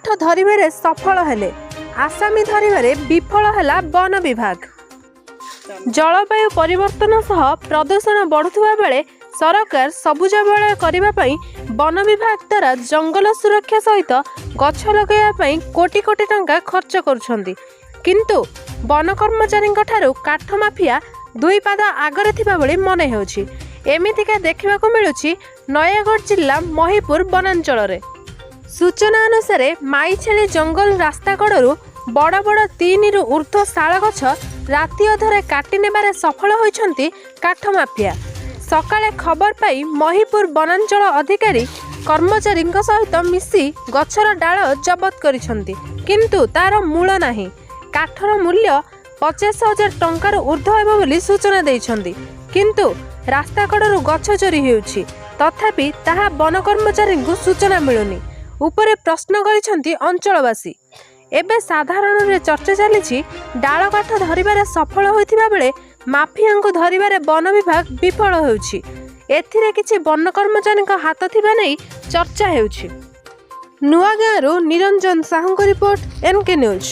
କାଠ ଧରିବାରେ ସଫଳ ହେଲେ, ଆସାମୀ ଧରିବାରେ ବିଫଳ ହେଲା ବନ ବିଭାଗ। ଜଳବାୟୁ ପରିବର୍ତ୍ତନ ସହ ପ୍ରଦୂଷଣ ବଢ଼ୁଥିବା ବେଳେ ସରକାର ସବୁଜ ବଳୟ କରିବା ପାଇଁ ବନ ବିଭାଗ ଦ୍ୱାରା ଜଙ୍ଗଲ ସୁରକ୍ଷା ସହିତ ଗଛ ଲଗାଇବା ପାଇଁ କୋଟି କୋଟି ଟଙ୍କା ଖର୍ଚ୍ଚ କରୁଛନ୍ତି। କିନ୍ତୁ ବନ କର୍ମଚାରୀଙ୍କ ଠାରୁ କାଠ ମାଫିଆ ଦୁଇ ପାଦ ଆଗରେ ଥିବା ଭଳି ମନେ ହେଉଛି। ଏମିତିକା ଦେଖିବାକୁ ମିଳୁଛି ନୟାଗଡ଼ ଜିଲ୍ଲା ମହିପୁର ବନାଞ୍ଚଳରେ। ସୂଚନା ଅନୁସାରେ, ମାଇଛେଳି ଜଙ୍ଗଲ ରାସ୍ତା କଡ଼ରୁ ବଡ଼ ବଡ଼ 3ରୁ ଉର୍ଦ୍ଧ୍ୱ ଶାଳ ଗଛ ରାତି ଅଧରେ କାଟି ନେବାରେ ସଫଳ ହୋଇଛନ୍ତି କାଠ ମାଫିଆ। ସକାଳେ ଖବର ପାଇ ମହିପୁର ବନାଞ୍ଚଳ ଅଧିକାରୀ କର୍ମଚାରୀଙ୍କ ସହିତ ମିଶି ଗଛର ଡାଳ ଜବତ କରିଛନ୍ତି, କିନ୍ତୁ ତାର ମୂଳ ନାହିଁ। କାଠର ମୂଲ୍ୟ 50,000 ଟଙ୍କାରୁ ଉର୍ଦ୍ଧ୍ୱ ହେବ ବୋଲି ସୂଚନା ଦେଇଛନ୍ତି। କିନ୍ତୁ ରାସ୍ତା କଡ଼ରୁ ଗଛ ଚୋରି ହେଉଛି, ତଥାପି ତାହା ବନ କର୍ମଚାରୀଙ୍କୁ ସୂଚନା ମିଳୁନି ଉପରେ ପ୍ରଶ୍ନ କରିଛନ୍ତି ଅଞ୍ଚଳବାସୀ। ଏବେ ସାଧାରଣରେ ଚର୍ଚ୍ଚା ଚାଲିଛି, ଡାଳ କାଠ ଧରିବାରେ ସଫଳ ହୋଇଥିବା ବେଳେ ମାଫିଆଙ୍କୁ ଧରିବାରେ ବନ ବିଭାଗ ବିଫଳ ହେଉଛି। ଏଥିରେ କିଛି ବନ କର୍ମଚାରୀଙ୍କ ହାତ ଥିବା ନେଇ ଚର୍ଚ୍ଚା ହେଉଛି। ନୂଆଗାଁରୁ ନିରଞ୍ଜନ ସାହୁଙ୍କ ରିପୋର୍ଟ, ଏନ୍କେ ନ୍ୟୁଜ୍।